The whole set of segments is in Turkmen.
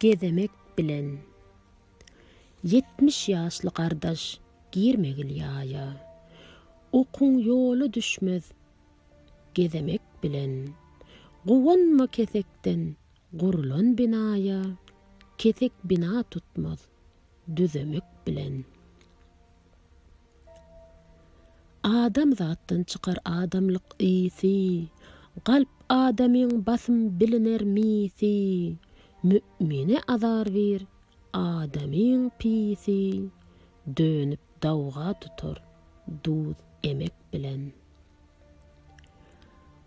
Gezemek bilen. 70 ýaşly gardaş girmegil ýaýa. Okuň ýola düşmez gezemek bilen. Guwanma kesekden gurulan binaýa, Kesek bina tutmaz düzemek bilen. Adamzatdan çykar adamlyk ysy, Galp adamyň basym biliner misi, Mümine azar biýr adamyň pisi, Dönüp dawga tutar duz emek bilen.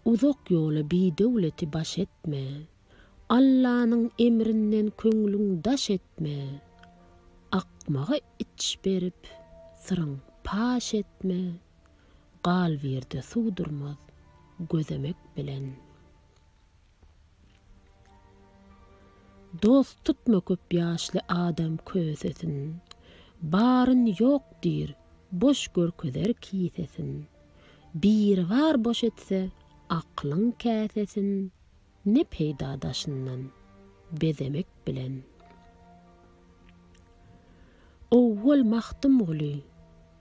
Uzak ýola bidöwleti baş etme, Allanyň emrinden köňlüň daş etme, Akmaga iç berip, syryň paş etme, Galbirde suw durmaz gözemek bilen. Dost tutma köp ýaşly adam kösesin, Baryn ýok diýr, boş görkezer kisesin. Biribar boş etse aklyň käsesin, Ne peýda daşyndan bezemek bilen. Owwal Magtymguly,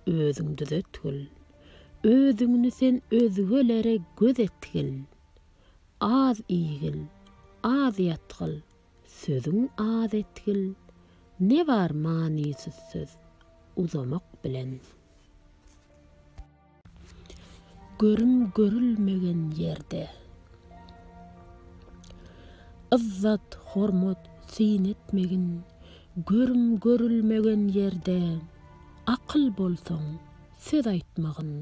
özüň düzetgil, Özüňni sen özgelere göz etgil. Az iýgil, az ýatgyl, sözüň az etgil, Ne bar manysyz söz uzamak bilen. Görüm görülmegen ýerde. Yzzat, hormat, syn etmegin, Görüm görülmegen ýerde. Akyl bolsaň, söz aýtmagyn,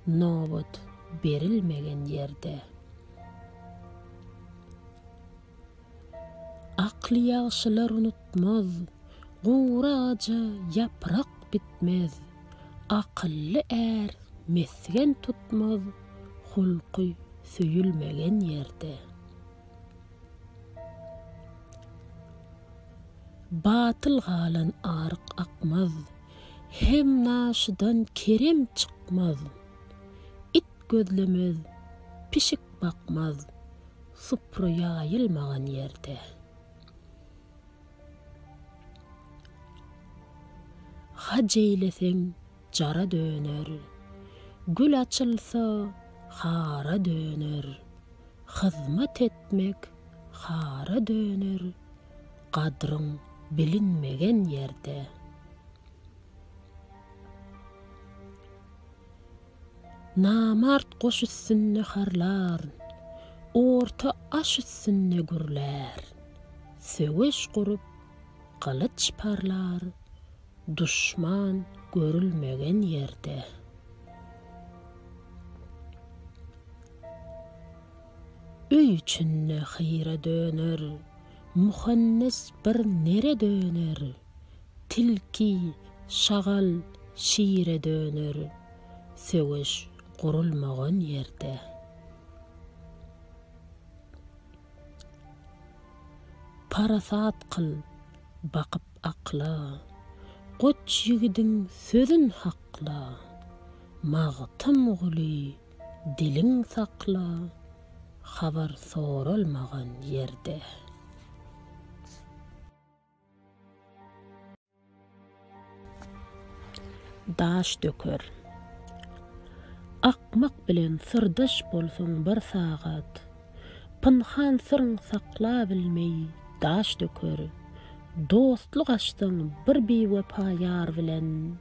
Nobat berilmegen ýerde. Akly ýagşylar unutmaz, Gury agaja ýaprak bitmez. Akylly är mesgen tutmaz, Hulky söýülmegen ýerde. Batyl galan aryk akmaz, Hem naşydan kerem çykmaz. It gözlemez, pişik bakmaz, Supra ýaýylmagan ýerde. Haj eýleseň, jara döner, Gül açylsa, hara döner. Hyzmat etmek hara döner, Gadryň bilinmegen ýerde. Namart goş üstünde harlar, Orta aş üstünde gürlär. Söweş gurup, gylyç parlar, Duşman görülmegen ýerde. Öý içinde hyra döner, Muhannes bir nere döner. Tilki, şagal şire döner, Söweş gurulmagan ýerde. Parasat kyl, bakyp akla, Goç ýigidiň sözün hakla, Magtymguly, diliň sakla, Habar soralmagan ýerde. Daş döker. Akmak bilen syrdaş bolsaň bir sagat, Pynhan syryň saklabilmeý daş döker. Dostluk açsaň bir biwepa ýar bilen,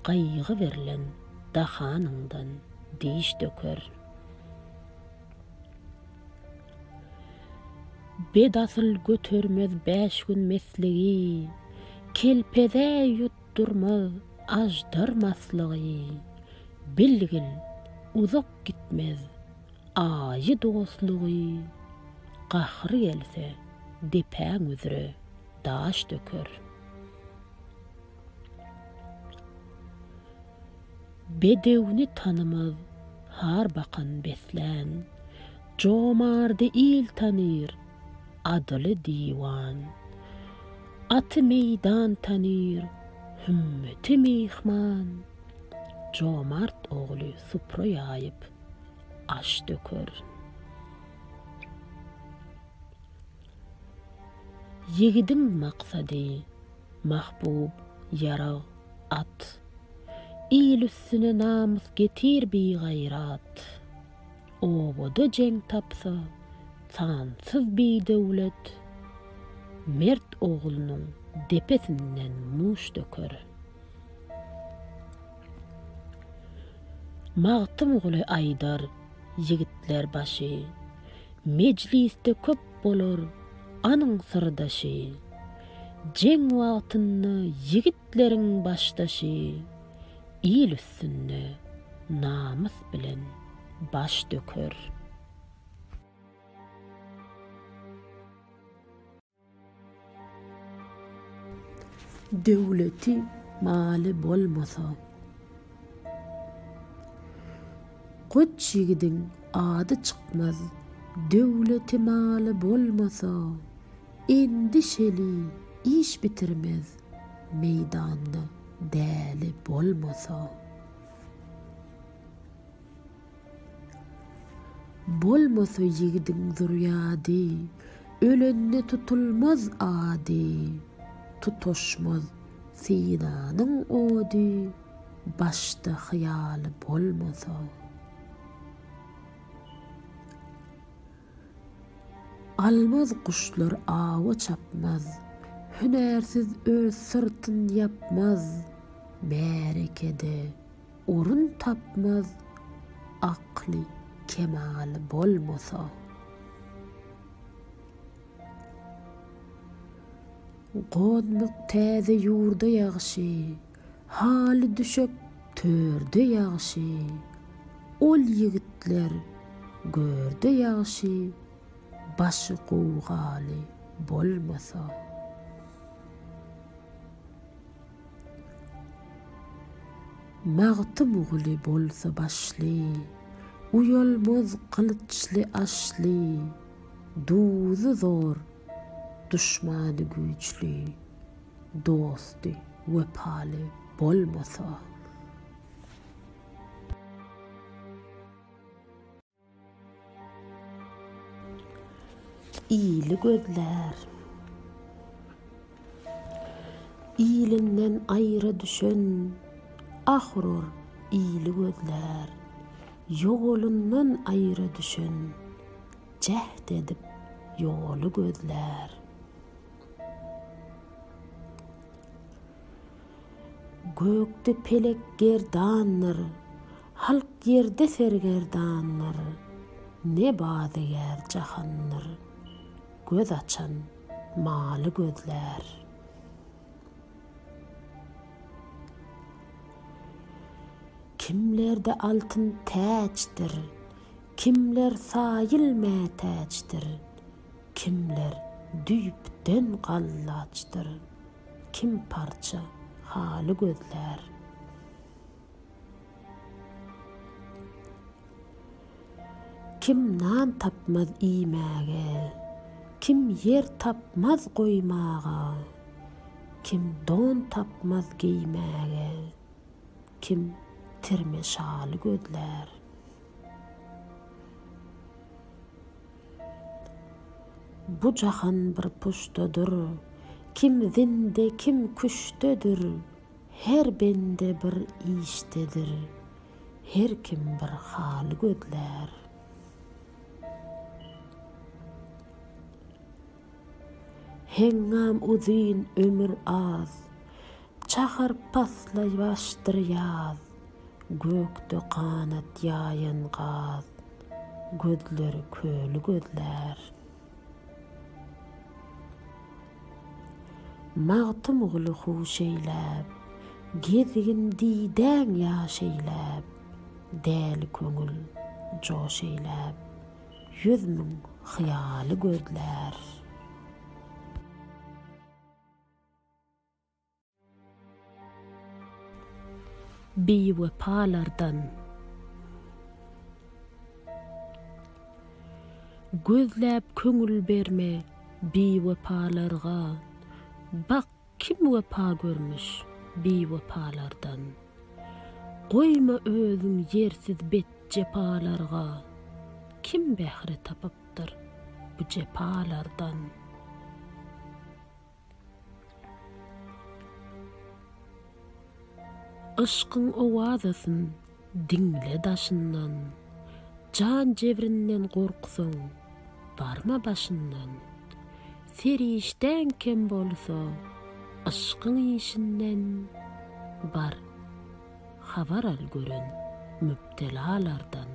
Gaýgy berlen dahanyňdan diş döker. Bet asyl götermez bäş gün mesligi, Kelpezä ýutdurmaz aždar maslygy. Bilgil, uzak gitmez aýy dostlugy, Gahry gelse, depäň üzre daş döker. Bedewni tanymaz har bakan beslän, Jomardy il tanyr, adyly diwan. Aty meýdan tanyr, hümmeti myhman, Jomart ogly supra ýaýyp, aş döker. Ýigidiň maksady, mahbub, ýarag, at. Il üstüne namys getir bigaýrat. Obada jeň tapsa, sansyz bidöwlet, Mert oglunyň depesinden muş döker. Magtymguly aýdar, ýigitler başy, Mejlisde köp bolar anyň syrdaşy. Jeň wagtynda ýigitleriň başdaşy, Il üstünde namys bilen baş döker. Döwleti, maly bolmasa. Goç ýigidiň ady çykmaz, Döwleti, maly bolmasa, Endişeli iş bitirmez, Meýdanda däli bolmasa. Bolmasa ýigidiň zürýady, Ölende tutulmaz ady, Tutaşmaz synanyň ody, Başda hyýaly bolmasa. Almaz guşlar awa çapmaz, Hünärsiz öz syrtyn ýapmaz, Märekede Orun tapmaz akly kemaly bolmasa. Gonmak täze ýurda ýagşy, Haly düşek törde ýagşy, Ol ýigitler görde ýagşy, Başy gowgaly bolmasa. Magtymguly bolsa başly, Uýalmaz gylyçly aşly, Duzy zor, duşmany güýçli, Dosty wepaly bolmasa. Ili gözlär. Ilinden aýra düşen ah urar, ili gözlär. Ýolundan aýra düşen jäht edip ýoly gözlär. Gökde pelek gerdandyr, Halk ýerde sergerdandyr, Ne bazygär jahandyr, Göz açan maly gözlär. Kimlerde altyn täçdir, Kimler saýyl mätäçdir, Kimler düýpden gallaçdyr, Kim parça haly gözlär. Kim nan tapmaz iýmäge, Kim ýer tapmaz goýmaga, Kim don tapmaz geýmäge, Kim tirme şaly gözlär. Bu jahan bir puştadyr, Kim zinde, kim küştedir, Her bende bir işdedir, Her kim bir haly gözlär. Heňňam uzyn, ömür az, Çahar pasla başdyr ýaz, Gökde ganat ýaýan gaz, Gözleri köli gözlär. Magtymguly huş eýläp, Gezgin didäň ýaş eýläp, Däli köňül joş eýläp, 100 000 hyýaly gözlär. Biwepalardan. Gözläp köňül berme biwepalarga, Bak, kim wepa görmüş biwepalardan. Goýma özüň ýersiz bet jepalarga, Kim bähre tapypdyr bu jepalardan. Yşkyň owazasyn diňle daşyndan, Jan jebrinden gorksaň, barma başyndan. Serişdäň kem bolsa, yşkyň işinden, Bar, habar al gören mübtelalardan.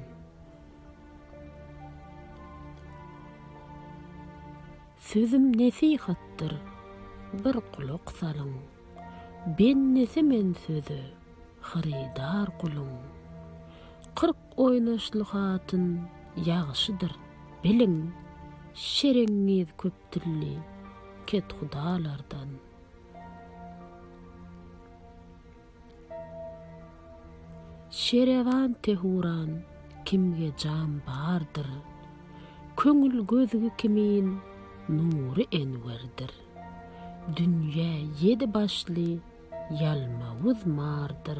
Sözüm nesihatdyr, bir gulak salyň. Bendesi men söze, hyrydar guluň. 40 oýnaşly hatyn ýagşydyr, biliň, Şereňňiz köpdilli kethudalardan. Şerewan tehuran kimge jam bardyr, Köňül gözgi kimin nury enwerdir. Dünýä ýedi başly ýalmawuz mardyr,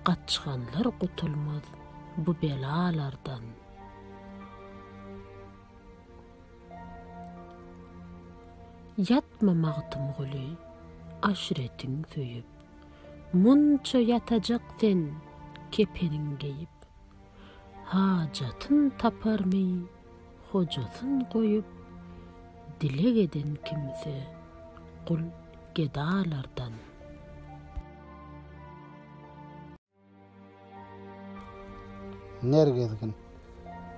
Gaçganlar gutulmaz bu belalardan. Ýatma Magtymguly, aşyretiň söýüp, Munça ýatajak sen kepeniň geýip. Hajatyn taparmy hojasyn goýup, Dileg eden kimse gul gedalardan. Ner gezgin.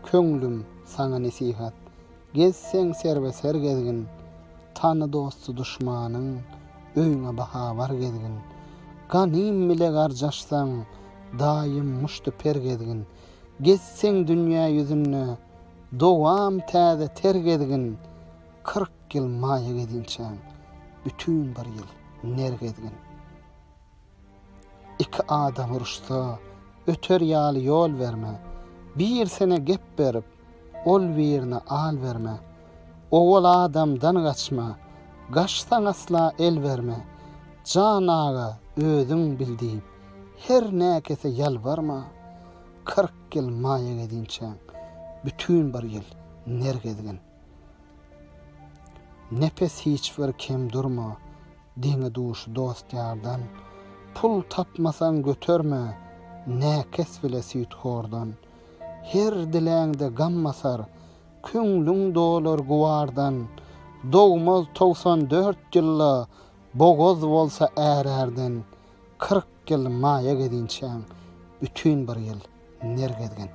Köňlüm, saňa nesihat, Gezseň serbe-ser gezgin, Tany dosty-duşmanyň, Öýüňe bahabar gezgin. Ganym bile garjaşsaň, Daýym muşty-per gezgin. Gezseň dünýä ýüzünde, Dowam täze ter gezgin. 40 ýyl maýa gezinçäň, Bütin bir ýyl ner gezgin. Iki adam uruşsa, öter ýaly ýol berme. Birsine gep berip, ol birine al berme. Owal adamdan gaçma, gaçsaň asla el berme. Jan aga, özüň bil diýip, her näkese ýalbarma. 40 ýyl maýa gezinçäň, bütin bir ýyl ner gezgin. Nepes hiç bir kem durma, Deňi-duşy dost-ýardan, Pul tapmasaň göterme, Näkes bile süýthordan. Her diläňde gam basar, Köňlüň dolar gubardan. Dogmaz 94 ýylda, Bogaz bolsa är-ärden. 40 ýyl maýa gezinçäň, Bütin bir ýyl ner gezgin.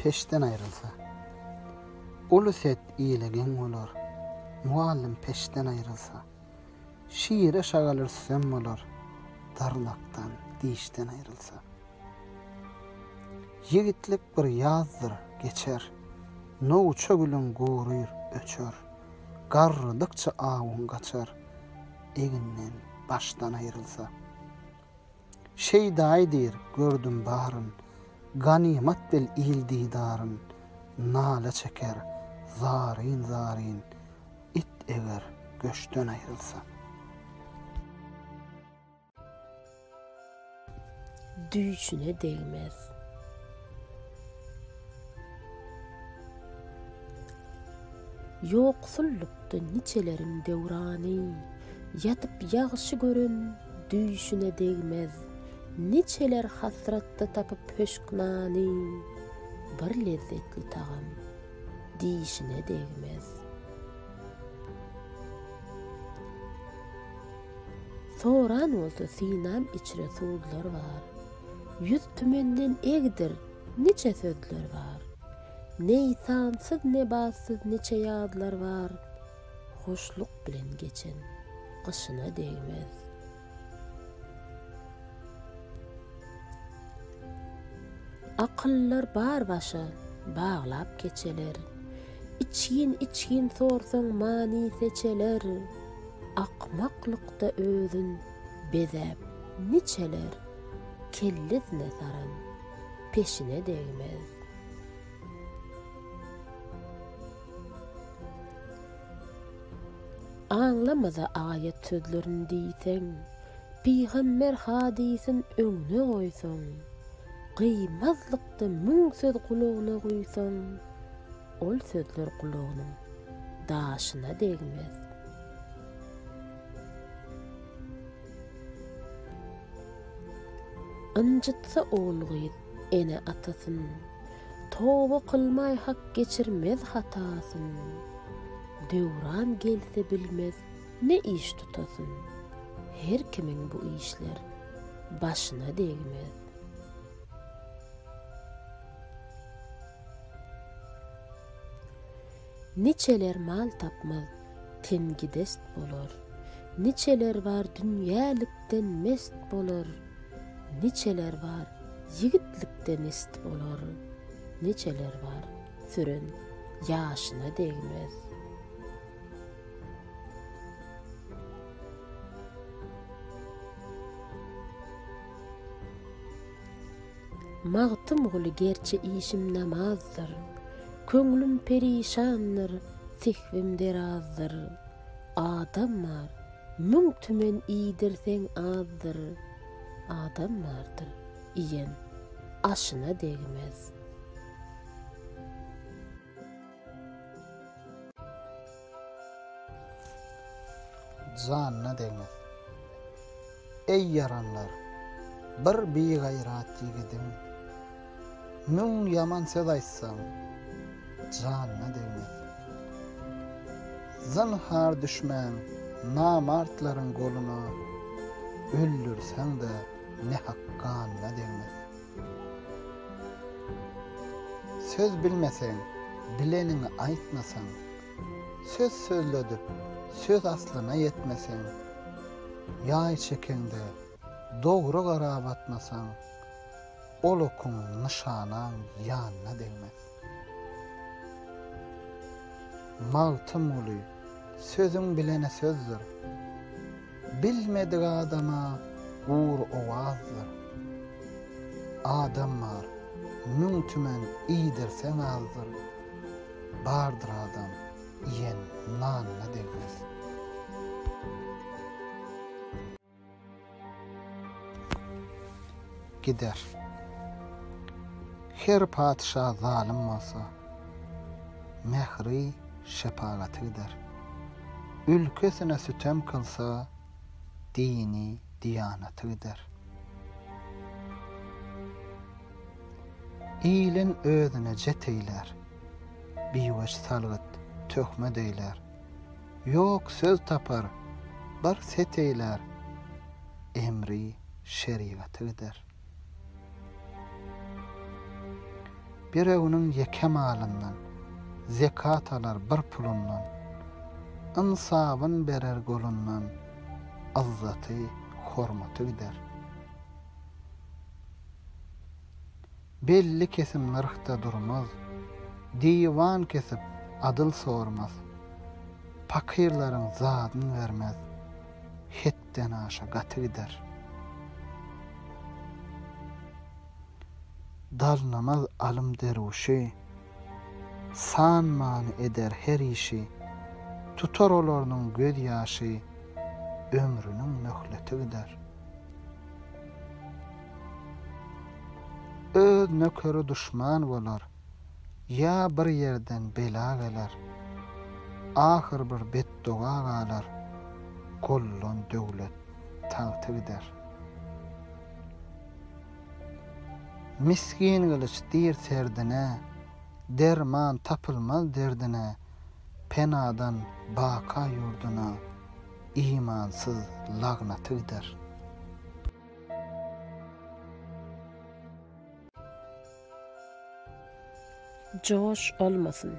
Peşden aýrylsa. Uly set ile geň bolar, Mugallym peşden aýrylsa. Şire şagal rüstem bolar, Dyrnakdan, dişden aýrylsa. Ýigitlik bir ýazdyr, geçer, Nowça gülüň guryr, öçer. Garradykça awuň gaçar, Eginden, başdan aýrylsa. Şeýdaýy diýr, gördüm baryn, Ganymat bil il didaryn, Nala çeker zaryn-zaryn, It eger göçden aýrylsa. Düýşüne degmez. Ýoksullukda niçeleriň döwrany, Ýatyp ýagşy gören düýşüne degmez. Niçeler hasratda tapyp höşk nany, Bir lezzetli tagam dişine degmez. Soran bolsa synam içre sudlar bar. Ýüz tümenden egdir niçe sözler bar. Neýsansyz nebatsyz niçe ýazlar bar. Hoşluk bilen geçen gyşyna degmez. Akyllylar bar başa baglap keçeler. Içgin-içgin sorsaň many seçeler. Akmaklykda özün bezäp niçeler. Kellesine saran peşine degmez. Aňlamaza aýat sözlerin diýseň, Pygamber hadysyn öňüne goýsaň, Gyýmazlykda müň söz gulagyna guýsaň. Ol sözler gulagynyň daşyna degmez. Ynjytsa ogul-gyz ene-atasyn, Toba kylmaý Hak geçirmez hatasyn. Döwran gelse bilmez ne iş tutasyn, Her kimiň bu işler başyna degmez. Niçeler mal tapmaz, tengidest bolar, Niçeler bar dünýälikden mest bolar, Niçeler bar ýigitlikde mest bolar, Niçeler bar süren ýaşyna degmez. Magtymguly gerçi işim namazdyr, Köňlüm perişandyr, sehwim derazdyr. Adam bar, müň tümen iýdirseň azdyr, Adam bardyr, iýen aşyna degmez. Janyna degmez. Eý ýaranlar, bir bigaýrat ýigidiň Müň ýaman söz aýtsaň, janyna degmez. Zynhar düşmäň namartlaryň goluna, Öldürseň-de nähak ganyna degmez. Söz bilmeseň, bileniňi aýtmasaň, Söz sözledip, söz aslyna ýetmeseň, Ýaý çekeňde, dogry garap atmasaň, Ol okuň nyşanaň ýanyna degmez. Magtymguly, sözüň bilene sözdür. Bilmedik adama gury owazdyr. Adam bar, müň tümen iýdirseň azdyr. Bardyr adam, iýen nanyna degmez. Gider. Her patyşa zalym bolsa, mähri, şepagaty gider. Ülkesine sütem kylsa, dini, diýanaty gider. Ilin özüne jet eýlär, biweç salgyt, töhmet eýlär. Ýok söz tapar, bir set eýlär, emri şerigaty gider. Birewiniň ýeke malyndan, zekat alar bir pulundan, ynsabyn berer golundan, yzzaty, hormaty gider. Belli kesim nyrhda durmaz, Diwan kesip, adyl sormaz. Pakyrlaryň zadyn bermez, Hetden aşa gaty gider. Dalnamaz alym derwüşi, San-many eder her işi, Tutar olarnyň göz ýaşy, Ömrüniň möhleti gider. Öz nökeri duşman bolar, Ýa bir ýerden bela geler. Ahyr bir betdoga galar, Gollan döwlet tagty gider. Misgin gylyç diýr serdine, Derman tapylmaz derdine, Penadan baka ýurduna, Imansyz lagnaty gider. Joş olmasyn.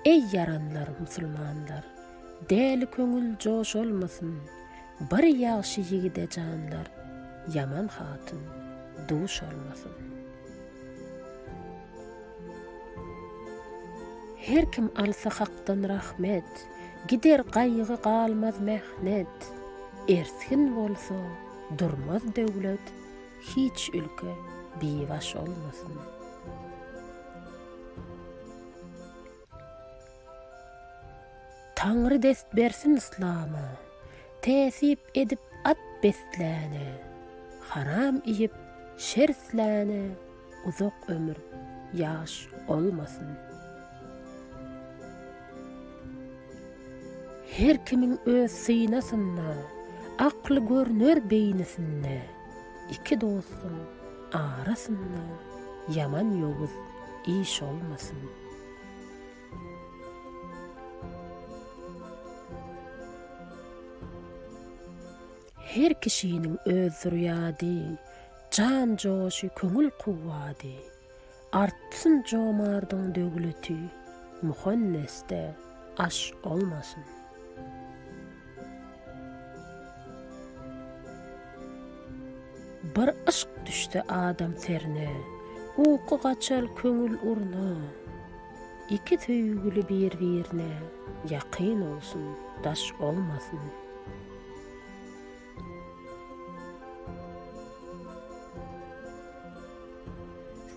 Eý ýaranlar, musulmanlar, Däli köňül joş olmasyn, Bir ýagşy ýigide janlar, Ýaman hatyn duş olmasyn. Her kim alsa Hakdan rahmet, Gider gaýgy galmaz mähnet, Ersgin bolsa durmaz döwlet, Hiç ülke bibaş olmasyn. Taňry dest bersin yslama, Täsip edip at besläne, Haram iýip, şer isläne, Uzak ömür. Ýaş olmasyn. Her kimiň öz synasynda, Akly görner beýnisinde, Iki dostuň arasynda Ýaman ýowuz iş olmasyn. Her kişiniň öz zürýady, Jan joşy, köňül kuwwady. Artsyn jomardyň döwleti, Muhannesde aş olmasyn. Bir yşk düşse adam serine, Uky gaçar köňül urna. Iki söýgüli bir-birine Ýakyn olsun, daş olmasyn.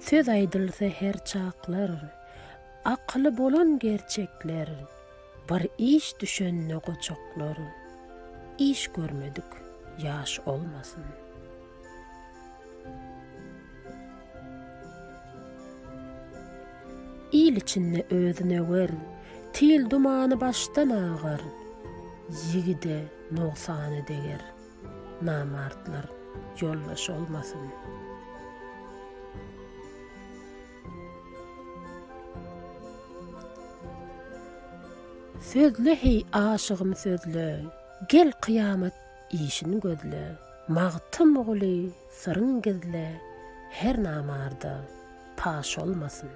Söz aýdylsa her çaklar, Akyly bolan gerçekler, Bir iş düşende goçaklar, Iş görmedik ýaş olmasyn. Il içinde özün öwer, Til dumany başdan agar, Ýigide nogsany deger, Namartlar ýoldaş olmasyn. Sözle heý aşygym sözle, Gel kyýamat işin gözle, Magtymguly syryň gizle, Her namarda paş olmasyn.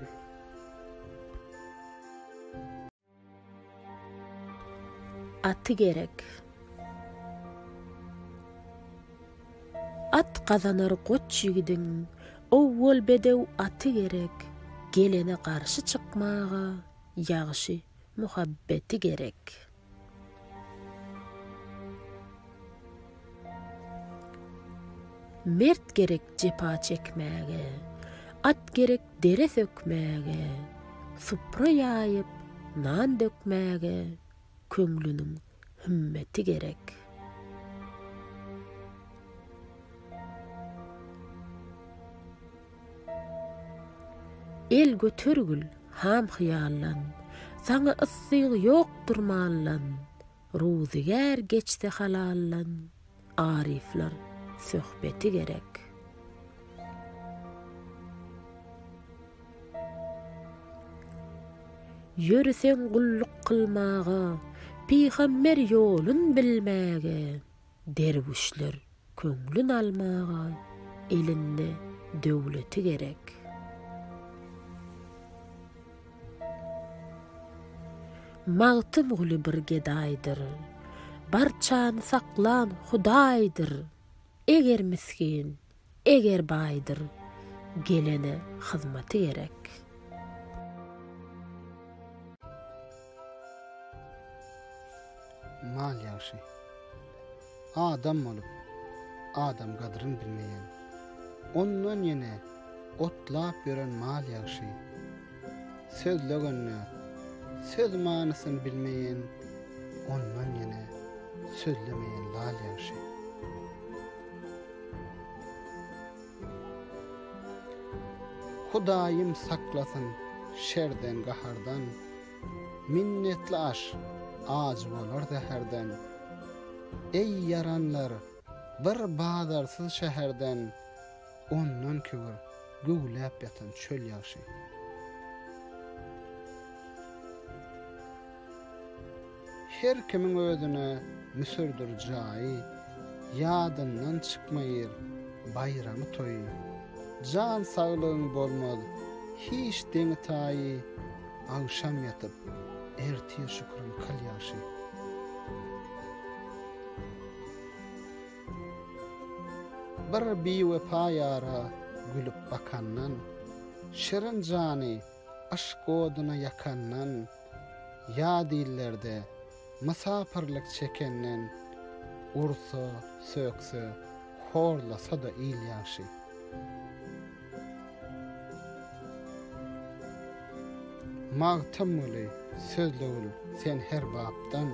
Aty gerek. At gazanar goç ýigidiň, Owwal bedew aty gerek, Gelene garşy çykmaga, Ýagşy muhabbeti gerek. Mert gerek jepa çekmäge, At gerek dere sökmäge, Supra ýaýyp, nan dökmäge, Köňlüniň hümmeti gerek. El götergil ham hyýaldan, Saňa yssyg ýokdur maldan, Ruzygär geçse halaldan, Aryflar söhbeti gerek. Ýörüseň gulluk kylmaga, Pygamber ýolun bilmäge, Derwüşler köňlün almaga elinde döwleti gerek. Magtymguly bir gedaýdyr, Barçany saklan Hudaýdyr, Eger misgin, eger baýdyr, Gelene hyzmaty gerek. Mal ýagşy. Adam bolup, adam gadryn bilmeýän. Ondan ýene otlap ýören mal ýagşy. Sözlegende söz manysyn bilmeýän, ondan ýene sözlemeýän lal ýagşy. Hudaýym saklasyn şerden gahardan, Minnetli aş ajy bolar zäherden. Eý ýaranlar, bir bazarsyz şäherden, Ondan kibir güwläp ýatan çöl ýagşy. Her kimiň özüne Müsürdir jaýy, Ýadyndan çykmaýyr baýramy-toýy. Jan saglygyň bolmaz hiç deňi-taýy, Agşam ýatyp, ertir şükrün kyl ýagşy. Bir biwepa ýara gülüp bakandan, Şirin jany yşk oduna ýakandan, Ýat illerde mysapyrlyk çekenden, Ursa, sökse, horlasa-da il ýagşy. Magtymguly, sözlegil sen her bapdan,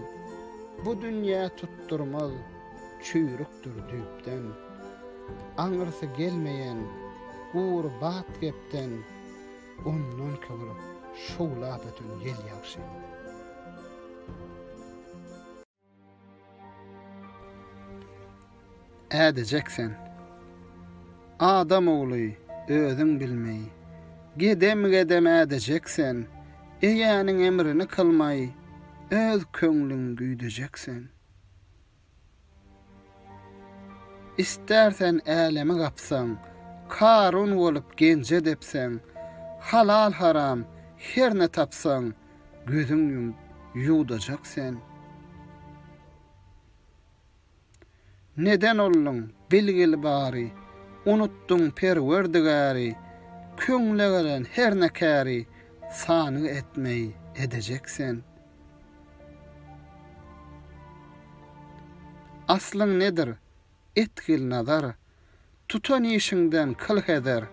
Bu dünýä tutdurmaz, çüýrükdir düýpden. Aňyrsy gelmeýän gury bat gepden. Ondan köwür şowlap öten ýel ýagşy. Ädejek sen. Adam ogly, özüň bilmeý. Gedem-gedem ädejek sen. Eýäniň emrini kylmaý, öz köňlüň güýdejek sen. Istär sen älemi gapsaň, Karun bolup genje depseň, Halal-haram her ne tapsaň, Gözüň ýumup ýuwdajak sen. Neden olduň, bilgil bary, Unutdyň Perwerdigäri, Köňle gelen her ne käri, Sanyg etmeý edejek sen. Aslyň nedir, etgil nazar, Tutan işiňden kyl heder,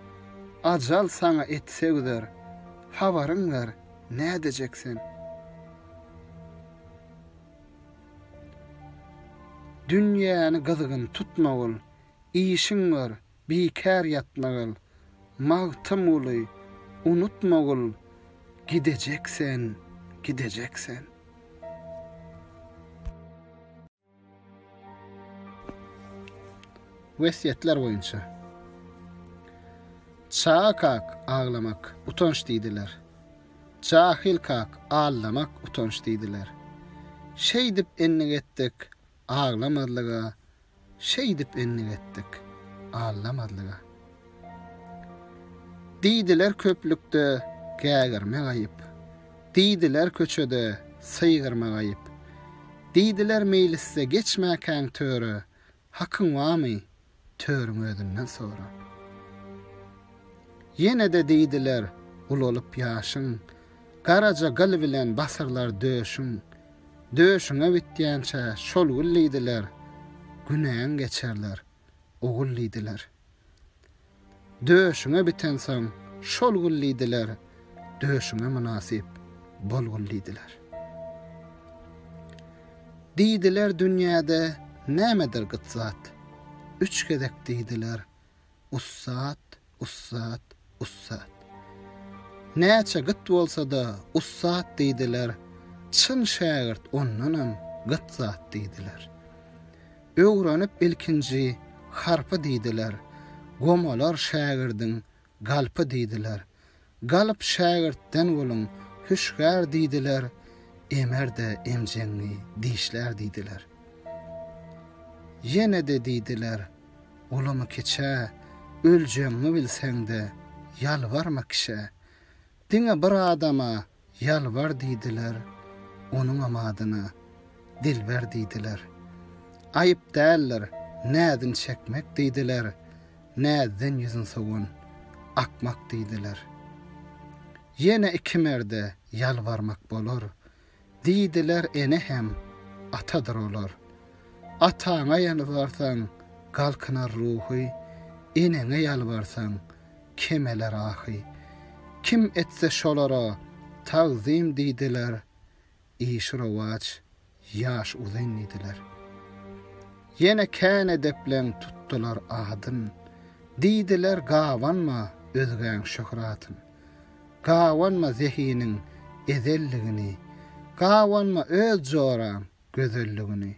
Ajal saňa etse güzer, Habaryň ber, nädejek sen? Dünýäni gyzgyn tutmagyl, Işiň gör, Bikär ýatmagyl, Magtymguly, unutmagyl, Gidejek sen, gidejek sen. Wesýetler boýunça. Çaga kak aglamak utanç diýdiler. Jahil kak aldamak utanç diýdiler. Şeýdip endik etdik aglamazlyga, Şeýdip endik etdik aldamazlyga. Diýdiler köplükde gägirmek aýyp. Diýdiler köçede sygyrmak aýyp. Diýdiler meýlisde geçmäkäň töre, Hakyň barmy, törüň özünden sora. Ýene-de diýdiler ulalyp ýaşyň, Garaja gyl bilen basyrlar döşüň. Döşüňe bitýänçä şol gül diýdiler, Günäň geçerler, ogul diýdiler. Döşüňe bitensoň şol gül diýdiler, Döşüňe mynasyp bolgul diýdiler. Diýdiler dünýäde nämedir gyt zat, Üç gezek diýdiler, Ussat, ussat, ussat. Näçe gyt bolsa-da, ussat diýdiler, Çyn şägirt ondanam gyt zat diýdiler. Öwrenip ilkinji harpy diýdiler, Gomalar şägirdiň galpy diýdiler. Galyp şägirtden boluň, hüşgär diýdiler, Emer-de emjeňňi dişlär diýdiler. Ýene-de diýdiler, Ulumy kiçä, öljegiňi bilseň-de, ýalbarma kişä. Diňe bir adama ýalbar diýdiler, onuňam adyna Dilber diýdiler. Aýyp däldir, näzin çekmek diýdiler, näzden ýüzün sowan akmak diýdiler. Ýene iki merde ýalbarmak bolar, Diýdiler ene hem atadyr olar. Ataňa ýalbarsaň galkynar ruhy, Eneňe ýalbarsaň kemeler ahy. Kim etse şolara tagzym diýdiler, Işi rowaç, ýaş uzyn diýdiler. Ýene kän edepleň tutdular adyn, Diýdiler gabanma özgäň şöhratyn. Gabanma zehiniň ezelligini, Gabanma öz joraň gözelligini,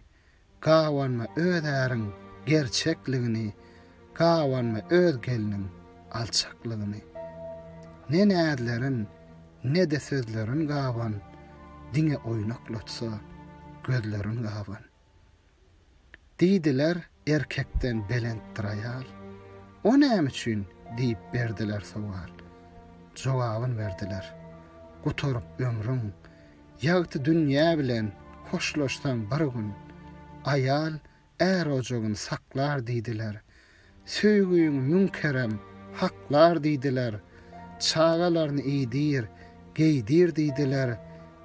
Gabanma öz äriň gerçekligini, Gabanma öz gelniň alçaklygyny. Ne näzlerin, ne-de sözlerin gaban, Diňe oýnaklatsa gözlerin gaban. Diýdiler, Erkekden belentdir aýal. O näme üçin? diýip berdiler sowal. Jogabyn berdiler, Gutaryp ömrüň, Ýagty dünýä bilen hoşlaşsaň bir gün, Aýal är ojagyny saklar diýdiler. Söýgüňi müň kerem haklar diýdiler. Çagalaryny iýdir, geýdir diýdiler.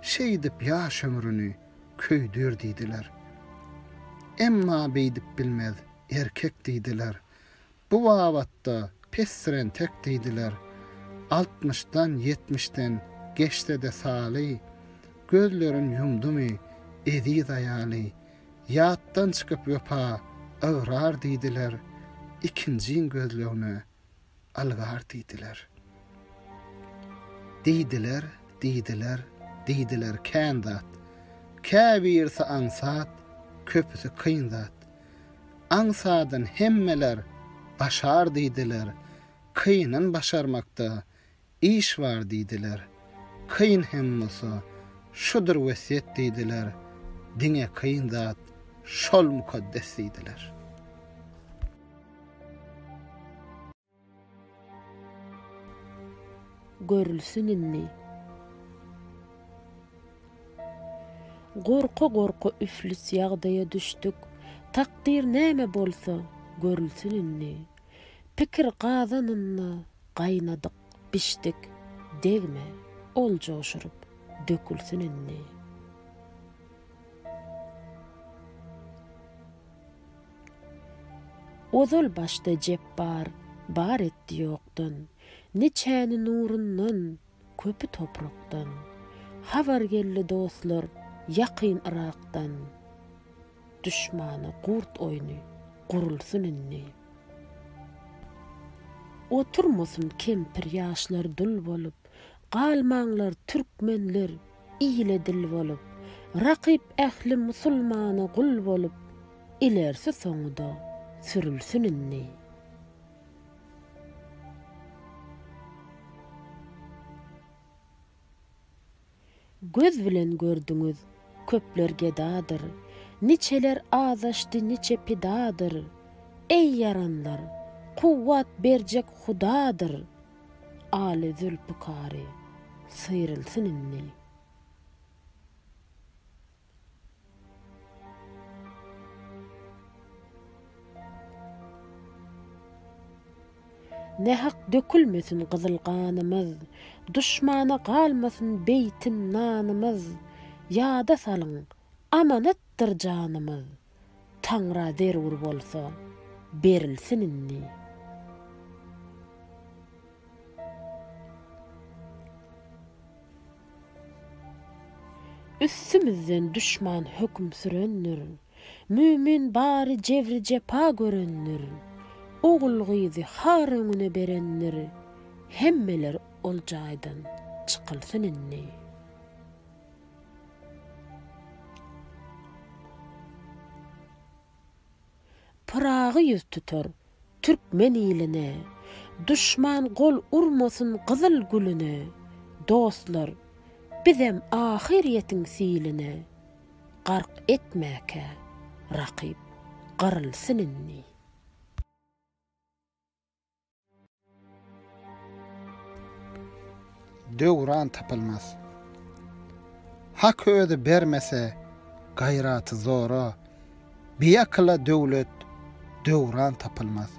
Şeýdip ýaş ömrüni köýdür diýdiler. Emma beýdip bilmez erkek diýdiler. Bu babatda pesdir entek diýdiler. Altmyşdan, ýetmişden geçse-de saly, Gözlerin ýumdumy eziz aýaly, Ýatdan çykyp wepa, ygrar diýdiler, Ikinjiň gözlegine ylgar diýdiler. Diýdiler, diýdiler, diýdiler kän zat. Käbirisi aňsat, köpüsi kyn zat. Aňsadyn hemmeler başar diýdiler, Kynyn başarmakda iş bar diýdiler. Kyn hem bolsa, şudur wesýet diýdiler, Diňe kyn zat şol mukaddes diýdiler. Görülsin indi. Gorka-gorka üflüs ýagdaýa düşdük, Takdyr näme bolsa, görülsin indi. Pikir gazanynda gaýnadyk, bişdik, Degme, ol joşuryp, dökülsin indi. Ozal başda Jepbar bar etdi ýokdan, Niçäni nurundan, köpi toprakdan. Habar geldi dostlar ýakyn Yrakdan, Duşmana gurt oýny gurulsyn indi. Oturmasyn kempir ýaşlar dul bolup, Galmaňlar türkmenler ile dil bolup, Rakyp ähli musulmana gul bolup, Ilersi soňuda sürülsin indi. Göz bilen gördüňiz, köpler gedadyr, Niçeler azaşdy, niçe pidadyr. Eý ýaranlar, kuwwat berjek Hudadyr, Aly Zülpükary syrylsyn indi. Nähak dökülmesin gyzyl ganymyz, Duşmana galmasyn beýtin nanymyz, Ýada salyň, amanatdyr janymyz, Taňra zerur bolsa, berilsin indi. Üstümizden duşman höküm sürendir, Mümin bary jebri-jepa görendir, Ogul-gyzy har öňüne berendir, Hemmeler ol jaýdan çykylsyn indi. Pyragy ýüz tutar türkmen iline, Duşman gol urmasyn gyzyl gülüne, Dostlar, bizem ahyrýetiň siline, Gark etmäkä rakyp gyrylsyn indi. Döwran tapylmaz. Hak özi bermese gaýraty zora, Biakyla döwlet, döwran tapylmaz.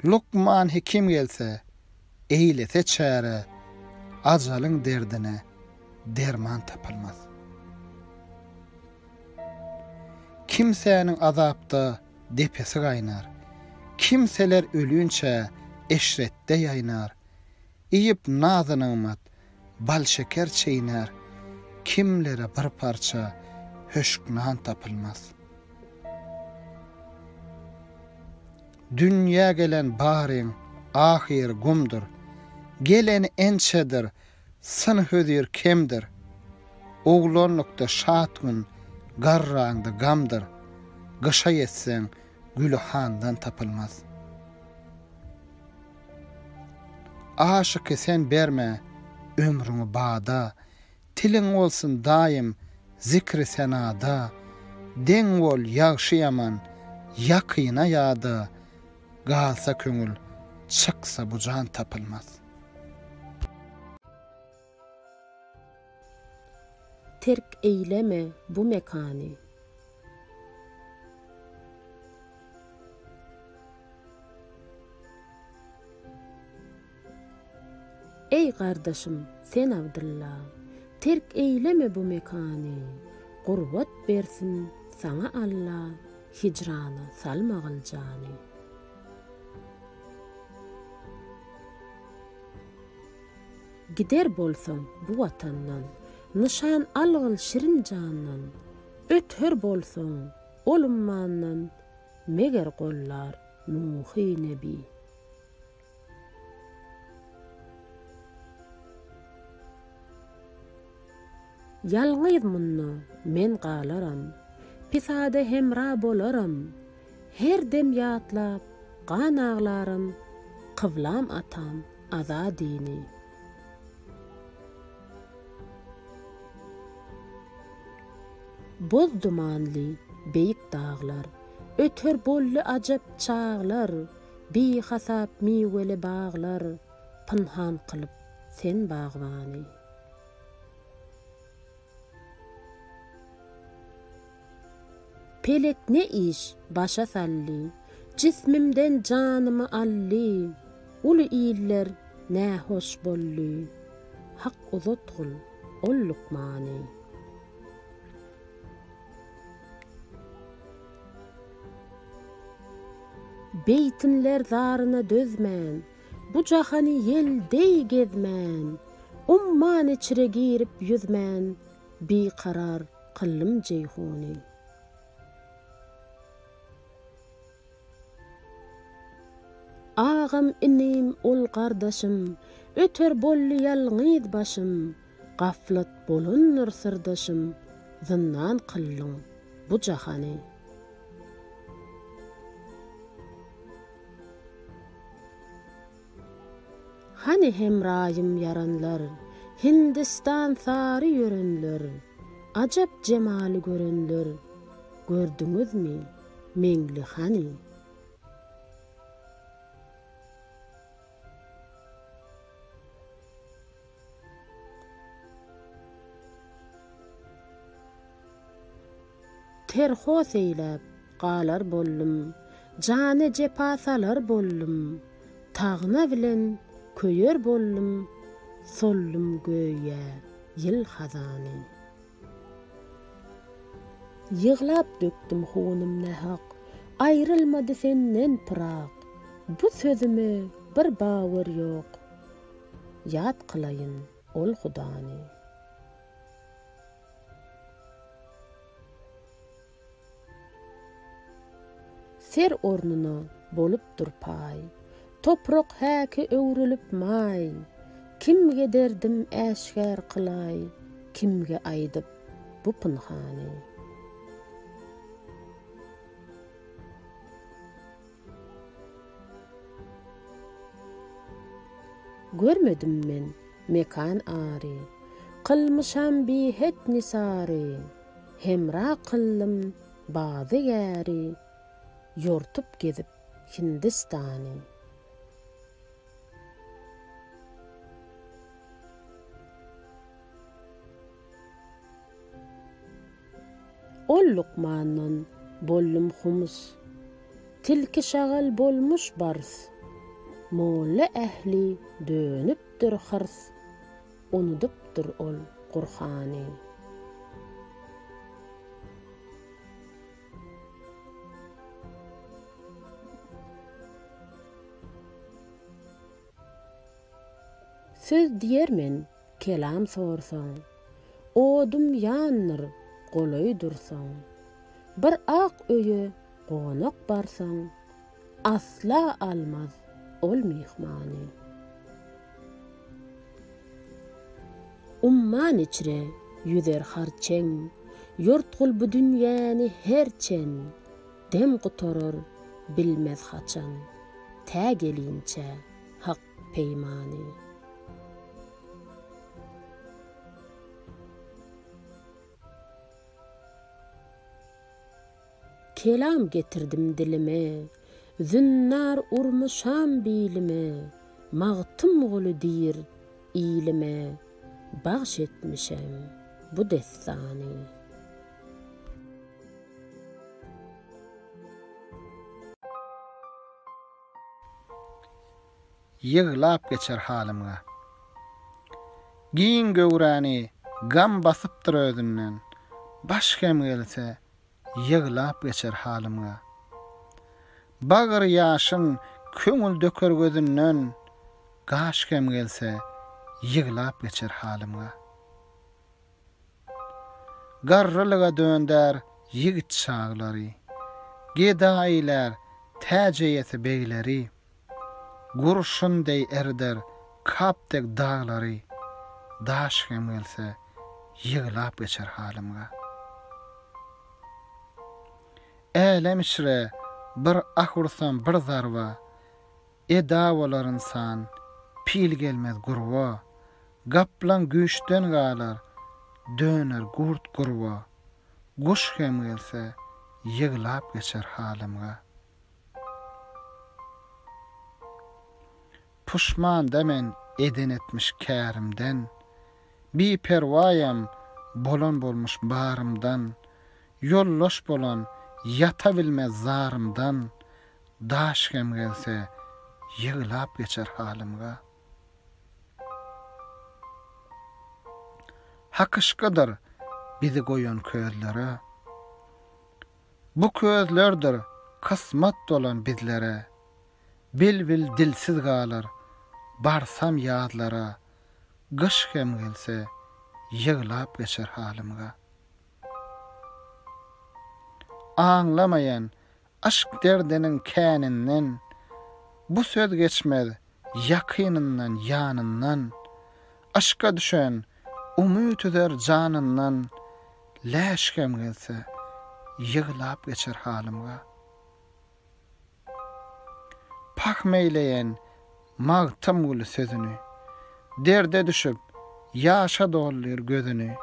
Lukman hekim gelse, eýlese çäre, Ajalyň derdine derman tapylmaz. Kimsäniň azapda depesi gaýnar. Kimseler ölinçä eşretde ýaýnar. Iýip nazy-nygmat, bal-şeker çeýnär. Kimlere bir parça höşk nan tapylmaz. Dünýä gelen baryň ahyry gumdur. Geleni ençedir, Syn-hözir kemdir. Oglanlykda şat gün, garraňda gamdyr. Gyşa ýetseň, güli handan tapylmaz. Aşyky sen berme ömrüňi bada, Tiliň bolsun daýym zikri-senada. Deň bol ýagşy-ýaman, ýakyna-ýada, Galsa köňül, çyksa bu jan tapylmaz. Terk eýleme bu mekany. Eý gardaşym, sen Abdylla, Terk eýleme bu mekany, Gurbat bersin saňa Alla, Hijrana salmagyl jany. Gider bolsaň bu watandan, Nyşan algyl şirin jandan, Öther bolsaň ol ummandan, Meger gollar Nuhy nebi. Ýalňyz munda men galaram, Pisada hemra bolaram, Her dem ýatlap, gan aglaram, Kyblam atam Azadyny. Boz dumanly beýik daglar, Öter boldy ajap çaglar, Bihasap miweli baglar, Pynhan kylyp sen bagbany. Pelek ne iş başa saldy, Jismimden janymy aldy, Uly iller nähoş boldy, Hak uzatgyl ol lukmany. Beýtinler zaryna dözmän, Bu jahany ýel deý gezmän, Umman içre girip ýüzmän, Bikarar kyldym Jeýhuny. Agam, inim, ol gardaşym, Öter boldy ýalňyz başym, Gaflat bolandyr syrdaşym, Zyndan kyldyň bu jahany. Hany hemraýym ýaranlar, Hindistan sary ýörenler, Ajap jemaly görenler, Gördüňizmi, Meňli hany? Terhos eýläp, galar boldum, Jana jepa salar boldum, Tagna bilen köýer boldum, Soldum göýä ýyl hazany. Ýyglap dökdüm hunym nähak, Aýrylmady senden pyrak, Bu sözüme bir bawer ýok, Ýat kylaýyn ol Hudany. Ser ornuna bolupdyr paý. Toprak häki öwrülip maý. Kimge derdim äşgär kylaý, Kimge aýdyp bu pynhany. Görmedim men mekan ary, Kylmyşam bihet nisary, Hemra kyldym bazygäri, Ýortup gezip Hindistany. Ol lukmandan boldum humus. Tilki şagal bolmuş bars. Molla ähli dönüpdir hyrs. Unudypdyr ol Gurhany. Söz diýer men, kelam sorsaň, Odum ýandyr, golaý dursaň. Bir ak öýe gonak barsaň, Asla almaz ol myhmany. Umman içre ýüzer harçeň, Ýortgul bu dünýäni her çen. Dem gutarar bilmez haçan, Tä gelinçä Hak peýmany. Kelam getirdim dilime, Zünnar urmuşam bilime, Magtymguly diýr ilime, Bagş etmişem bu dessany. Ýyglap geçer halymga. Giň göwräni gam basypdyr özünden, Baş hem gelse, ýyglap geçer halymga. Bagyr ýaşyn köňül döker gözünden, Gaş hem gelse, ýyglap geçer halymga. Garrylyga döndär ýigit çaglary, Geda eýlär täç eýesi begleri. Gurşun deý erider kap dek daglary, Daş hem gelse, ýyglap geçer halymga. Älem içre bir ah ursam bir zarba, Eda bolar ynsan, pil gelmez gurba, Gaplaň güýçden galar, döner gurt gurba, Guş hem gelse, ýyglap geçer halymga. Puşmanda men eden etmiş kärimden, Biperwaýam bolan bolmuş barymdan, Ýoldaş bolan ýata bilmez zarymdan, Daş hem gelse, ýyglap geçer halymga. Hak yşkydyr bizi goýan közlere. Bu közlerdir kysmat bolan bizlere. Bilbil dilsiz galar, barsam ýazlara, Gyş hem gelse, ýyglap geçer halymga. Aňlamaýan yşk derdiniň käninden, Bu söz geçmez ýakynyndan, ýanyndan. Yşka düşen umyt üzer janyndan, Läş hem gelse, ýyglap geçer halymga. Pahm eýleýen Magtymguly sözüni, Derde düşüp, ýaşa doldyr gözüni.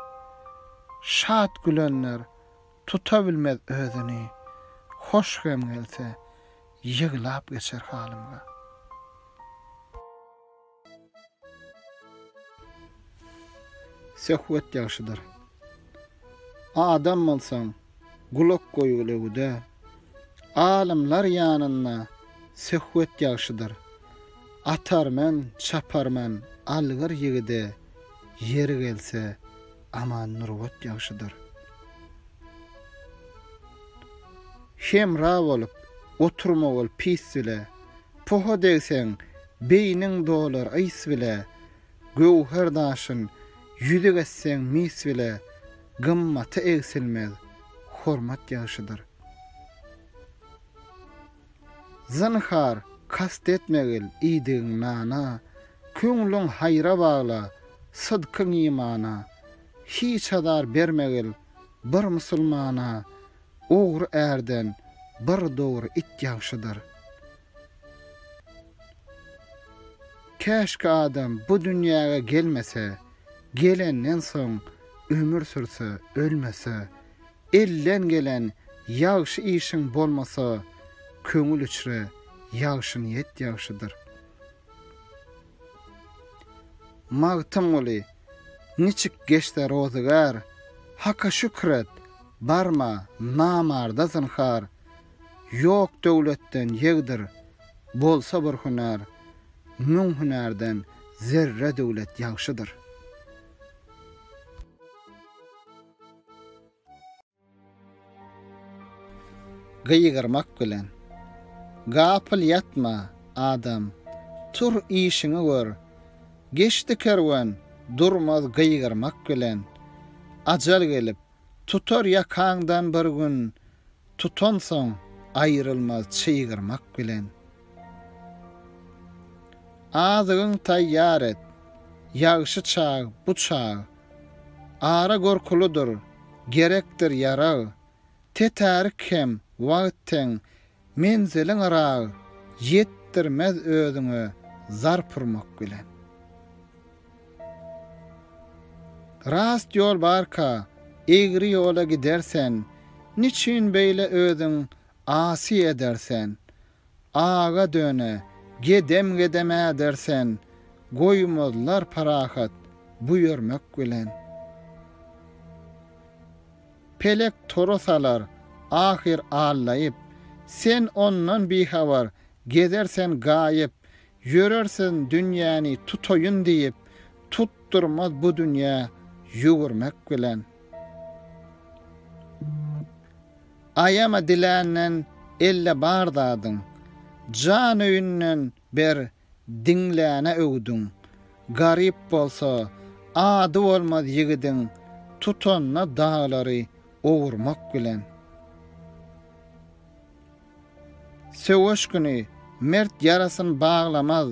Şat gülenler tuta bilmez özüni, Hoş gem gelse, ýyglap geçer halymga. Söhbet ýagşydyr. Adam bolsaň, gulak goýgul öwüde. Alymlar ýanynda söhbet ýagşydyr. Atarmen, çaparmen algyr ýigide, Ýeri gelse, aman nurbat ýagşydyr. Hemra bolup, oturmagul pis bile, Poha degseň, beýniň dolar ys bile, Göwher daşyn ýüzük etseň mis bile, Gymmaty egsilmez, hormat ýagşydyr. Zynhar, kast etmegil iýdigiň nana, Köňlüň haýra bagla, sydkyň imana, Hiç azar bermegil bir musulmana, Ogry ärden bir dogry it ýagşydyr. Käşki adam bu dünýäge gelmese, Gelenden soň ömür sürse, ölmese, Elden gelen ýagşy işiň bolmasa, Köňül içre ýagşy niýet ýagşydyr. Magtymguly, niçik geçse rozygär, Haka şükür et, barma namarda zynhar, Ýok döwletden ýegdir, bolsa bir hünär, Müň hünärden zerre döwlet ýagşydyr. Gygyrmak bilen. Gapyl ýatma, adam, tur işiňi gör. Geçdi kerwen, durmaz gygyrmak bilen. Ajal gelip, tutar ýakaňdan bir gün, Tutansoň aýrylmaz çygyrmak bilen. Azygyň taýýar et, ýagşy çag bu çag. Ara gorkulydyr, gerekdir ýarag. Tetärik hem wagt teň, menziliň yrak, Ýetdirmez özüňe zarp urmak bilen. Rast ýol barka, egri ýola gider sen, Niçin beýle özüň asy eder sen? Aga döne, gedem-gedem äder sen, Goýmazlar parahat bu ýörmek bilen. Pelek tora salar, ahyr allaýyp, Sen ondan bihabar, gezer sen gaýyp, Ýörersiň dünýäni tutaýyn diýip, Tutdurmaz bu dünýä ýüwürmek bilen. Aýama diländen elde bar zadyň, Jan öýünden ber diňläne öwdüň. Garyp bolsa, ady bolmaz ýigidiň, Tutanda daglary owurmak bilen. Söweş güni mert ýarasyn baglamaz,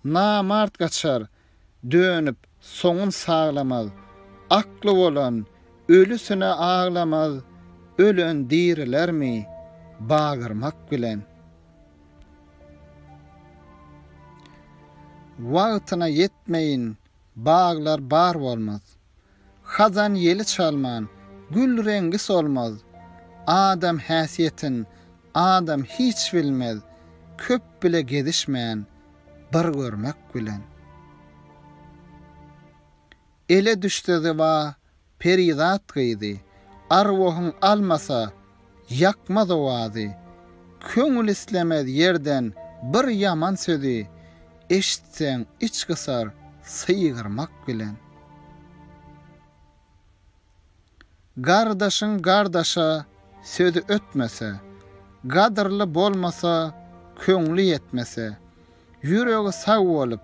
Namart gaçar, dönüp, soňun saglamaz. Akly bolan ölüsine aglamaz, ölen dirilermi bagyrmak bilen. Wagtyna ýetmeýin baglar bar bolmaz. Hazan ýeli çalman, gül reňgi solmaz. Adam häsiýetin adam hiç bilmez, köp bile gezişmän, bir görmek bilen. Ele düşse zyba, perizat gyzy, Arwahyň almasa, ýakmaz owazy. Köňül islemez ýerden bir ýaman sözi, Eşitseň iç gysar sygyrmak bilen. Gardaşyň gardaşa sözi ötmese, Gadyrly bolmasa, köňli ýetmese, Ýüregi sag bolup,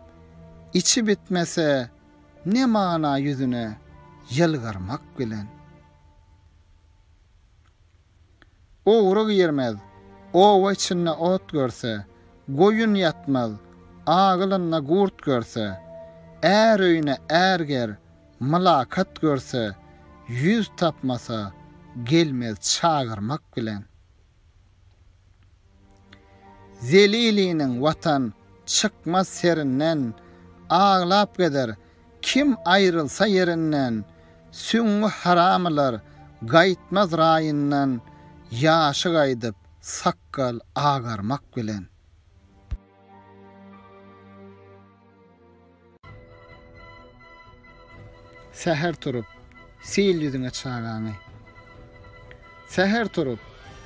içi bitmese, Ne mana ýüzüne ýylgyrmak bilen. Ogry girmez, oba içinde ot görse, Goýun ýatmaz, agylynda gurt görse, Är öýüne är ger, mylakat görse, Ýüz tapmasa, gelmez çagyrmak bilen. Zeliliniň Watan çykmaz serinden, Aglap gezer, kim aýrylsa ýerinden, Süňňi haramylar gaýtmaz raýyndan, Ýaşy gaýdyp, sakgal agarmak bilen. Säher turup, sil ýüzüňe çagaňy. Säher turup,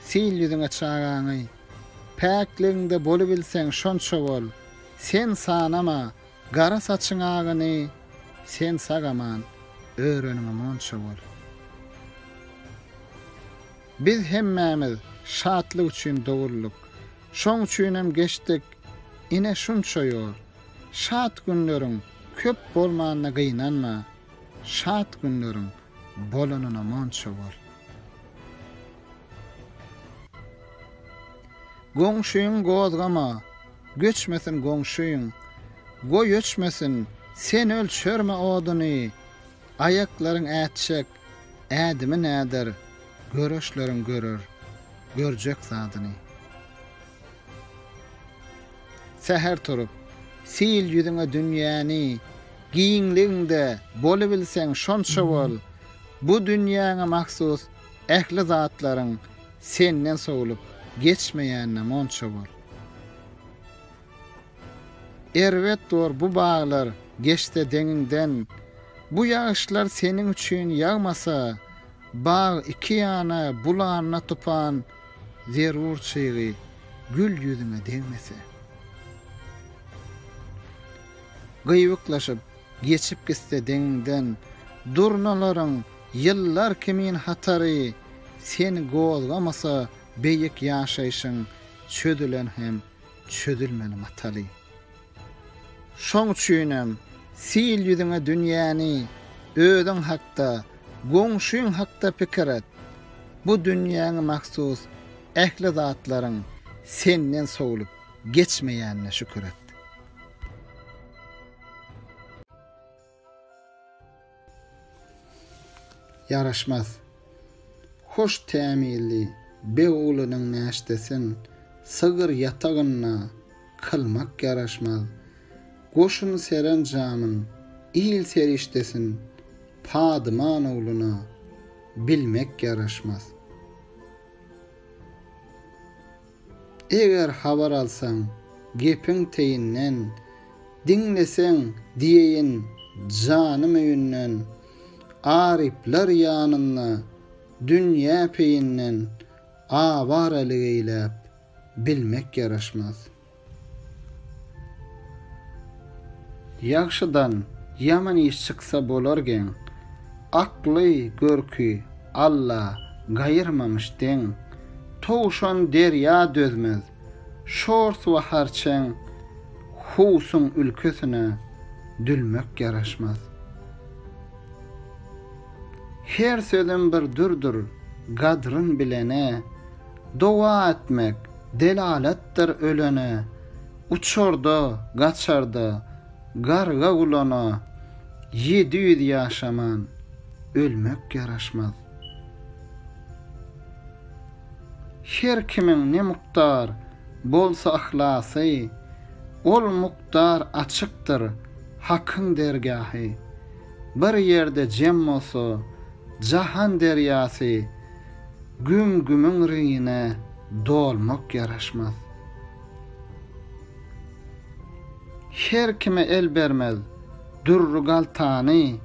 sil ýüzüňe çagaňy. Päkligiňde bolubilseň şonça bol. Sen sanama gara saçyň agyny, Sen sag-aman öreniňe monça bol. Biz hemmämiz şatlyk üçin doguldyk. Şoň üçinem geçdik ine şunça ýol. Şat günleriň köp bolmanyna gynanma, Şat günleriň bolanyna monça bol. Goňşyňy gozgama, göçmesin goňşyň, Goý öçmesin, sen ölçerme oduny, Aýaklaryň ätjek ädimi näder, Göreçleriň görer görjek zadyny. Säher turup, sil ýüzüňe dünýäni, Giňligiňde bolubilseň şonça bol. Bu dünýäňe mahsus ähli zatlaryň Senden sowlup geçmeýänine monça bol. Erbet bor bu baglar geçse deňiňden, Bu ýagyşlar seniň üçin ýagmasa, Bag iki ýana bulanda tupan, Zerur çygy gül ýüzüňe degmese. Gyýwyklaşyp geçip gitse deňiňden, Durnalaryň ýyllar kimin hatary, Seni gozgamasa beýik ýaşaýşyň Çözülen hem çözülmeli mataly. Şoň üçinem sil ýüzüňe dünýäni, Özüň hakda, goňşyň hakda pikir et. Bu dünýäňe mahsus ähli zatlaryň Senden sowlup geçmeýänine şükür et. Ýaraşmaz. Hoş tämizli beg oglunyň näşdesin sygyr ýatagynda kylmak ýaraşmaz. Goşun serenjamyn, il serişdesin padyman ogluna bilmek ýaraşmaz. Eger habar alsaň, gepiň teýinden, Diňleseň, diýeýin, janym öýünden, Aryplar ýanynda, dünýä peýinden, Awaralyk eýläp, bilmek ýaraşmaz. Ýagşydan ýaman iş çyksa bolar geň, Akly, görki Alla gaýyrmamyş deň. Towşan derýa dözmez, şor suwa harçeň, Husuň ülkesine dülmek ýaraşmaz. Her sözüm bir dürdür, gadryn bilene, Doga etmek delalatdyr ölene, Uçarda, gaçarda, garga gulana, 700 ýaşaman. ölmek ýaraşmaz. Her kimiň ne mukdar bolsa yhlasy, ol mukdar açykdyr Hakyň dergahy. Bir ýerde jem bolsa jahan derýasy, güm-gümüň reňine dolmak ýaraşmaz. Her kime el bermez dürri galtany,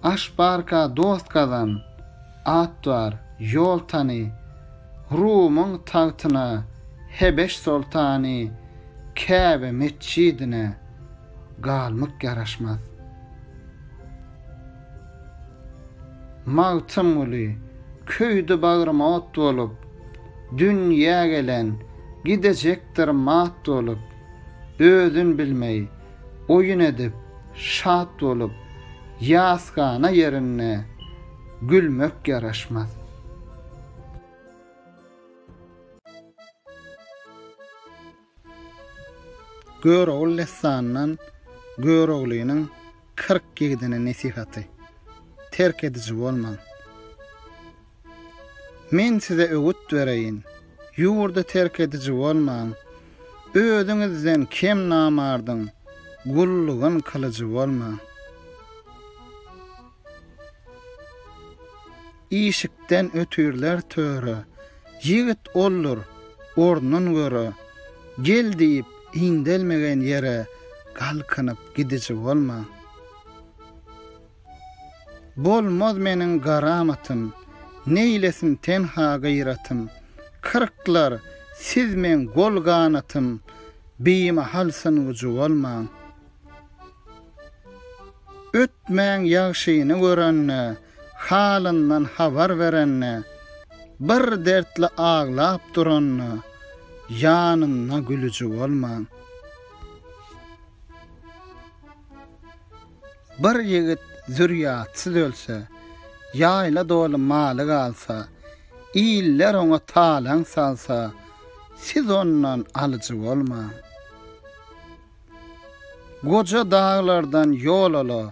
Aş barka dost gazan, at bar, ýol tany, Rumyň tagtyna Hebeş soltany, Käbe metjidine galmyk ýaraşmaz. Magtymguly, köýdi bagrym ot bolup, Dünýä gelen, gidejekdir mat bolup, Özün bilmeý, oýun edip, şat bolup, Ýasgana ýerinde gülmek ýaraşmaz. Görogly dessanyndan Göroglynyň 40 ýigidine nesihaty. Terk ediji bolmaň. Men size öwüt bereýin, ýurdy terk ediji bolmaň, özüňizden kem namardyň gullugyn kylyjy bolmaň. Işikden ötürler töre, Ýigit oldur, ornun göre, Gel diýip indelmegen ýere Galkynyp gidiji bolma. Bolmaz meniň garamatym, Neýlesin tenha gyratym, Kyrklar, siz meň gol-ganatym, Bimahal syngujy bolmaň. Ötmäň ýagşyny görende, Halyndan habar berende, Bir dertli aglap duranda, Ýanynda gülüji bolmaň. Bir ýigit zürýatsyz ölse, Ýaýla doly maly galsa, Iller oňa talaň salsa, Siz ondan alyjy bolmaň. Goja daglardan ýol ola,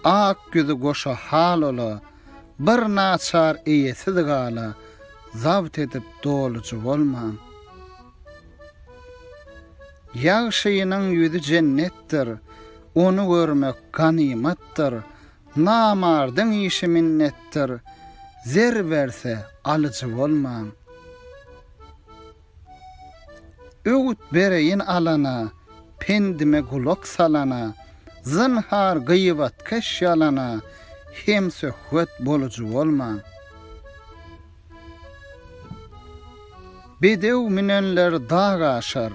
Ak ýüzi goşa hal ola, Bir naçar eýesiz gala, Zabt edip dolujy bolmaň. Ýagşynyň ýüzi jennetdir, Ony görmek ganymatdyr, Namardyň işi minnetdir, Zer berse, alyjy bolmaň. Öwüt bereýin alana, Pendime gulak salana, Zynhar gybatkeş ýalana, Hemsöhbet bolujy bolmaň. Bedew münenler dag aşar,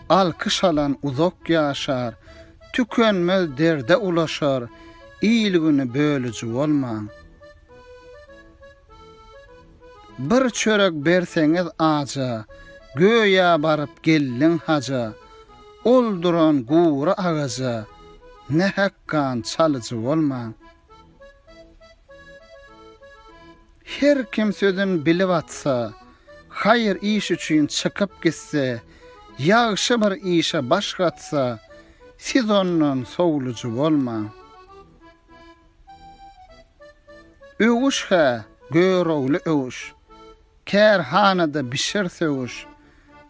Alkyş alan uzak ýaşar, Tükenmez derde ulaşar, Il-güni bölüji bolmaň. Bir çörek berseňiz aja, Göýä baryp geldiň haja, Ol duran gury agaja, Nähak gan çalyjy bolmaň. Her kim sözün bilip atsa, Haýyr iş üçin çykyp gitse, Ýagşy bir işe baş gatsa, Siz ondan sowlujy bolmaň. Öwüş-hä, Görogly öwüş. Kärhanada bişir söwüş.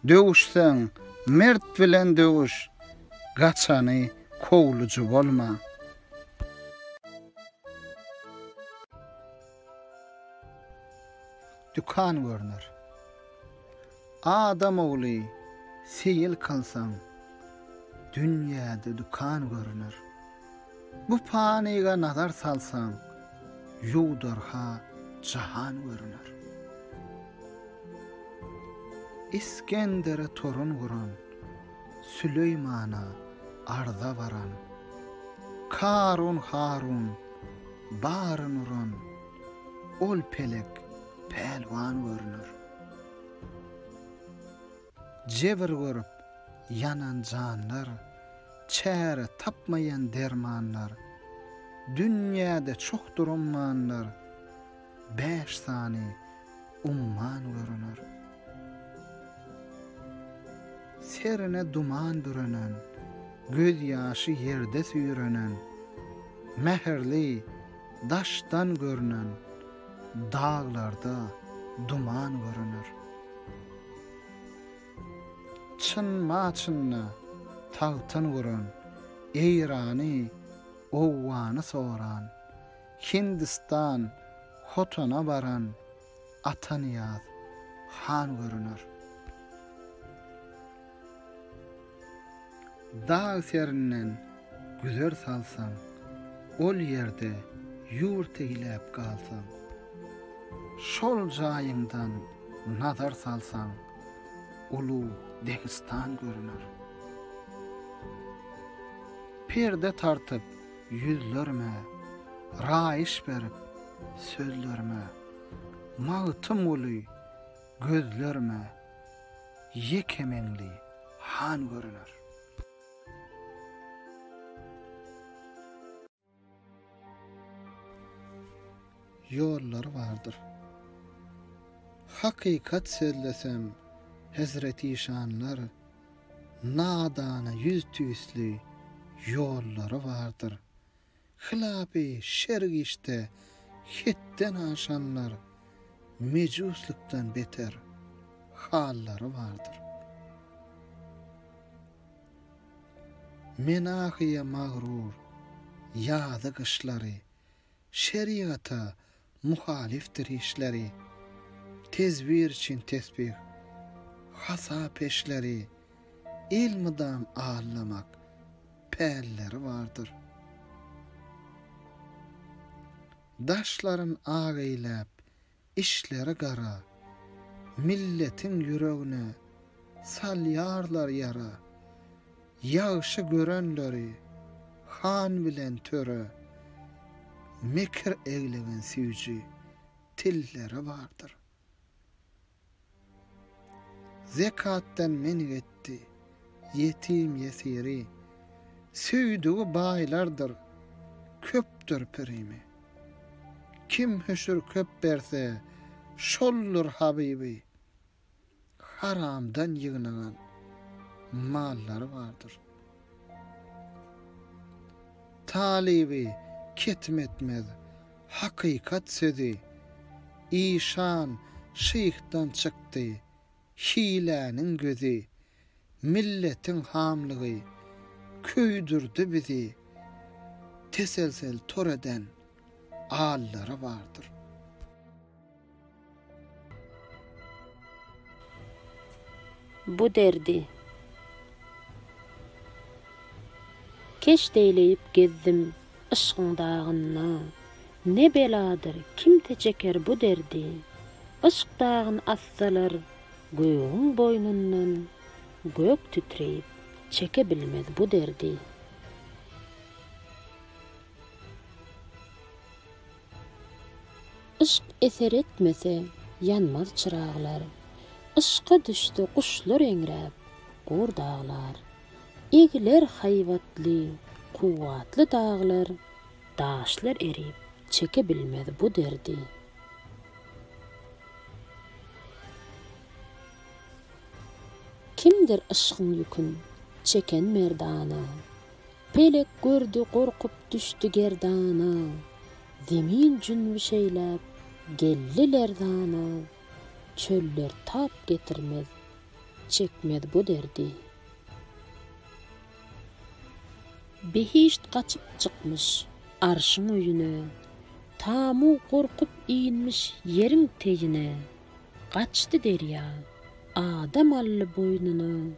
Döwüşseň, mert bilen döwüş, Gaçany kowlujy bolma. Dükan görner. Adam ogly seýil kylsaň, Dünýäde dükan görner. Bu panyga nazar salsaň, Ýuwdarha jahan görner. Isgendere torun guran, Süleýmana arza baran, Karun Harun baryn uran, Ol pelek pälwan görner. Jebir görüp ýanan janlar, Çäre tapmaýan dermanlar, Dünýäde çohdur ummanlar, Bäş sany umman görüner. Serine duman bürenen, Gözýaşy ýerde süýrenen, Mähirli. Daşdan görünen daglarda duman görüner. Çyn-maçynda tagtyn guran, Eýrany, Owgany soran, Hindistan, Hotana baran Atanyýaz han görüner. Dag serinden güzer salsaň, Ol ýerde ýurt eýläp galsaň, Şol jaýyňdan nazar salsaň, Ulug Dehistan görüner. Perde tartyp ýüzlerime, Raýyş berip sözlerime, Magtymguly gözlerime, Ýeke meňli han görüner. Ýollary bardyr. Hakykat sözlesem, hezreti işanlar, Nadana ýüz tüýsli ýollary bardyr. Hylapy şerg işde hetden aşanlar mejuslykdan beter hallary bardyr. Menahyýa magrur ýazy-gyşlary Şerigata muhalyfdyr işleri, Tezbir üçin tesbih, hasa peşleri, Elmydam allamak pälleri bardyr. Daşlaryn ak eýläp, Işleri gara. Milletiň ýüregne salýarlar ýara. Ýagşy görenleri han bilen töre, Mekir eglegen süýji tilleri bardyr. Zekatdan men etdi ýetim-ýesiri, Söýdügi baýlardyr, köpdür pirimi. Kim hüşür köp berse, şoldur habyby. Haramdan ýygnagan mallary bardyr. Talyby ketim etmez hakykat sözi, Işan şyhdan çykdy hiläniň gözi, Milletiň hamlygy köýdürdi bizi, Teselsel tor eden allary bardyr. Bu derdi Keşt eýleýip gezdim yşgyň dagynda, Ne beladyr, kimse çeker bu derdi. Yşk dagyn assalar gögüň boýnundan, Gök titreýip, çeke bilmez bu derdi. Yşk eser etmese, ýanmaz çyraglar. Yşka düşse guşlar eňräp, gor daglar. Egiler haýbatly, kuwwatly daglar, Daşlar erip, çeke bilmez bu derdi. Kimdir yşgyň ýükün çeken merdana, Pelek gördi gorkup düşdi gerdana, Zemin jünbüş eýläp, geldi lerzana, Çöller tap getirmez, çekmez bu derdi. Behişt gaçyp çykmyş Arşyň öýüne, Tamug gorkup inmiş ýeriň teýine, Gaçdy derýa, adam aldy boýnuna,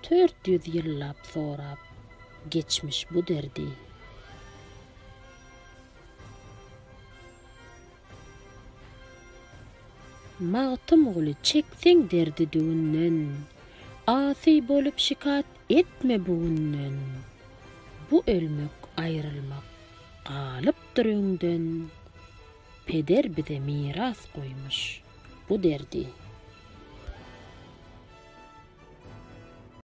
400 ýyllap sorap geçmiş bu derdi. Magtymguly çekseň derdi düwünden, Asy bolup şikat etme bu günden. Bu ölmek, aýrylmak galypdyr öňden, Peder bize miras goýmuş bu derdi.